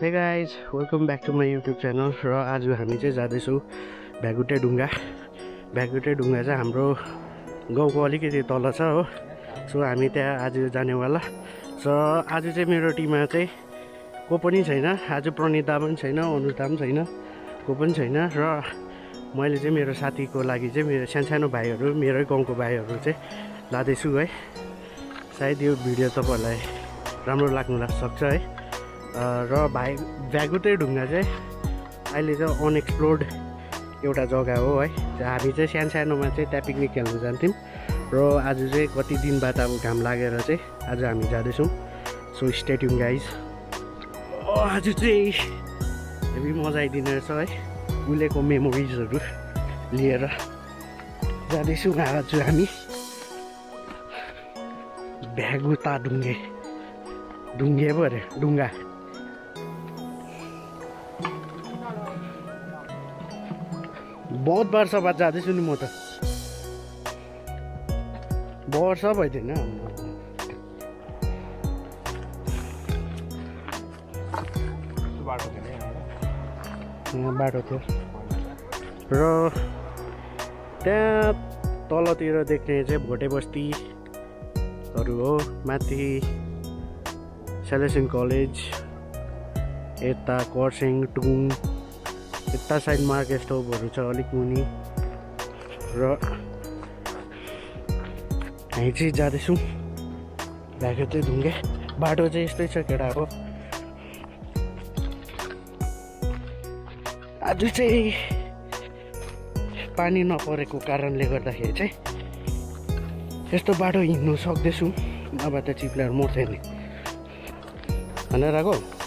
Hey guys, welcome back to my YouTube channel. र आज हामी चाहिँ जाँदैछौँ भ्यागुटे ढुङ्गा चाहिँ हाम्रो गाउँको अलिकति तल छ हो। सो हामी त्यहाँ आज जानेवाला। सो आज चाहिँ मेरो टिममा चाहिँ को पनि छैन। आज प्रणिता पनि छैन, अनुता पनि छैन, को पनि छैन। र मैले चाहिँ मेरो साथीको लागि चाहिँ मेरो सानो भाइहरू, मेरै गाउँको भाइहरू चाहिँ लाँदैछु है। सायद यो भिडियो तपाईँहरूलाई राम्रो लाग्न सक्छ है। र भ्यागुटे ढुङ्गा चाहिँ अहिले चाहिँ अनएक्सप्लोर्ड एउटा जग्गा हो है। हामी चाहिँ सानोमा चाहिँ त्यहाँ पिकनिक खेल्नु जान्थ्यौँ। र आज चाहिँ कति दिन बाद अब घाम लागेर चाहिँ आज हामी जाँदैछौँ। So stay tune guys. आज चाहिँ हेभी मजा आइदिने रहेछ है। उहिलेको मेमोरिजहरू लिएर जाँदैछौँ आज हामी भ्यागुटा ढुङ्गे पो अरे ढुङ्गा। बहुत वर्ष बाद जाँदैछु नि म त। वर्ष भइदिएन यहाँ बाटो थियो। र त्यहाँ तलतिर देख्ने चाहिँ भोटे बस्तीहरू हो। माथि सेलेसन कलेज, यता कर्सियङ, टुङ, यता साइड मार्केट स्टपहरू छ अलिक मुनि। र हामी चाहिँ जाँदैछौँ भ्यागुटे ढुङ्गे। बाटो चाहिँ यस्तै छ केटाको। आज चाहिँ पानी नपरेको कारणले गर्दाखेरि चाहिँ यस्तो बाटो हिँड्नु सक्दैछु, नभए त चिप्लेर मर्थ्यो नि भनेर आएको।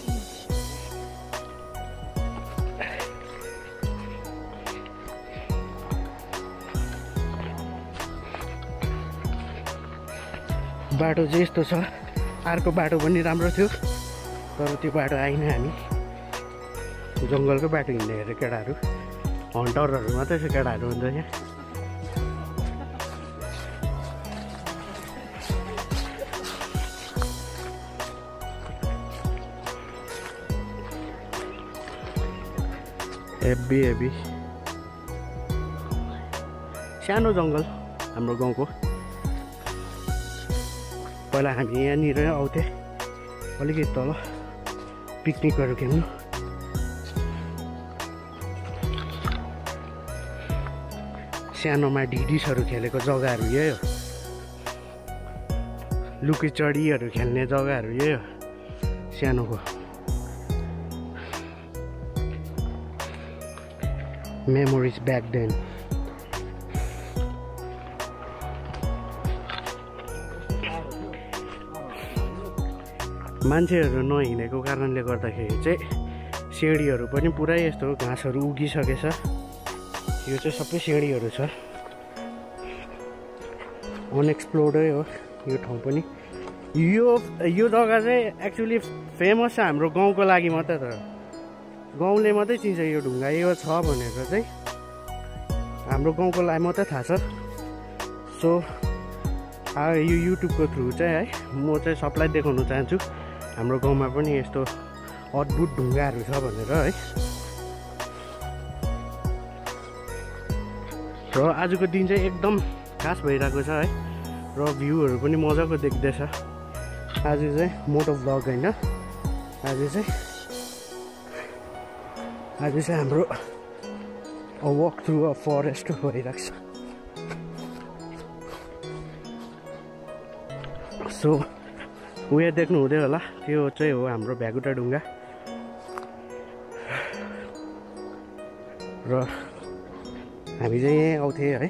बाटो चाहिँ यस्तो छ। अर्को बाटो पनि राम्रो थियो तर त्यो बाटो आइन। हामी जङ्गलको बाटो हिँड्ने अरे केटाहरू, हन्टरहरू मात्रै छ केटाहरू हुन्छ यहाँ। हेभी सानो जङ्गल हाम्रो गाउँको। पहिला हामी यहाँनिर आउँथे अलिकति तल पिकनिकहरू खेल्नु। सानोमा डिडिसहरू खेलेको जग्गाहरू यही हो। लुकीचडीहरू खेल्ने जग्गाहरू यही हो सानोको। Memories back then. मान्छेहरू नहिँडेको कारणले गर्दाखेरि चाहिँ सिँढीहरू पनि पुरै यस्तो घाँसहरू उगिसकेछ। यो चाहिँ सबै सिँढीहरू छ। अनएक्सप्लोर्डै हो यो ठाउँ पनि। यो जग्गा चाहिँ एक्चुअली फेमस छ हाम्रो गाउँको लागि मात्रै। तर गाउँले मात्रै चिन्छ यो ढुङ्गा यो छ भनेर चाहिँ हाम्रो गाउँको लागि मात्रै थाहा छ। सो यो युट्युबको थ्रु चाहिँ है म चाहिँ सबलाई देखाउन चाहन्छु हाम्रो गाउँमा पनि यस्तो अद्भुत ढुङ्गाहरू छ भनेर है। र आजको दिन चाहिँ एकदम खास भइरहेको छ है। र भ्यूहरू पनि मजाको देख्दैछ। आज चाहिँ मोटो भ्लग होइन। आज चाहिँ हाम्रो वक थ्रु अ फरेस्ट भइरहेको छ। सो उयो देख्नु हुँदै होला, त्यो चाहिँ हो हाम्रो भ्यागुटे ढुङ्गा। र हामी चाहिँ यहीँ आउँथे है।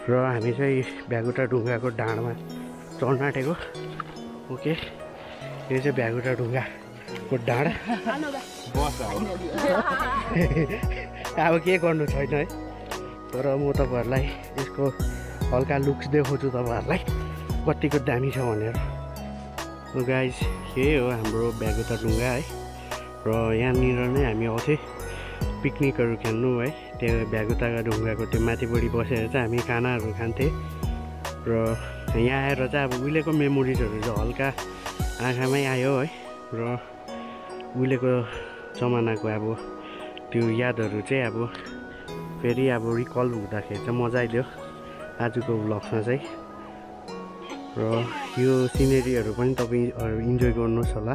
र हामी चाहिँ भ्यागुटे ढुङ्गाको डाँडमा चढ्न आँटेको। ओके, यो चाहिँ भ्यागुटे ढुङ्गाको डाँडा। अब के गर्नु छैन है। तर म तपाईँहरूलाई यसको हल्का लुक्स देखाउँछु तपाईँहरूलाई कतिको दामी छ भनेर। गाइज यही हो हाम्रो भ्यागुटे ढुङ्गा है। र यहाँनिर नै हामी आउँथे पिकनिकहरू खेल्नु है त्यो भ्यागुताका ढुङ्गाको त्यो माथिपट्टि बसेर चाहिँ हामी खानाहरू खान्थेँ र यहाँ आएर चाहिँ अब उहिलेको मेमोरिजहरू चाहिँ हल्का आँखामै आयो है र उहिलेको जमानाको अब त्यो यादहरू चाहिँ अब फेरि अब रिकल हुँदाखेरि चाहिँ मजा आइदियो आजको भ्लग्समा चाहिँ र यो सिनेरीहरू पनि तपाईँहरू इन्जोय गर्नुहोस् होला।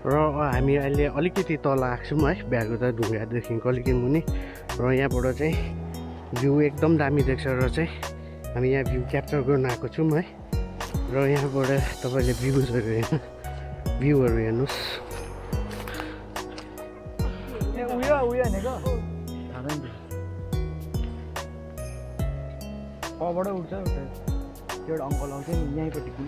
र हामी अहिले अलिकति तल आएको छौँ है भ्यागुता ढुङ्गादेखिको अलिकति मुनि र यहाँबाट चाहिँ भ्यू एकदम दामी देख्छ र चाहिँ हामी यहाँ भ्यू क्याप्चर गर्न आएको छौँ है र यहाँबाट तपाईँले भ्यूहरू हेर्नुहोस्। उठ्छ एउटा अङ्कल आउँछ नि यहीँपट्टि कुन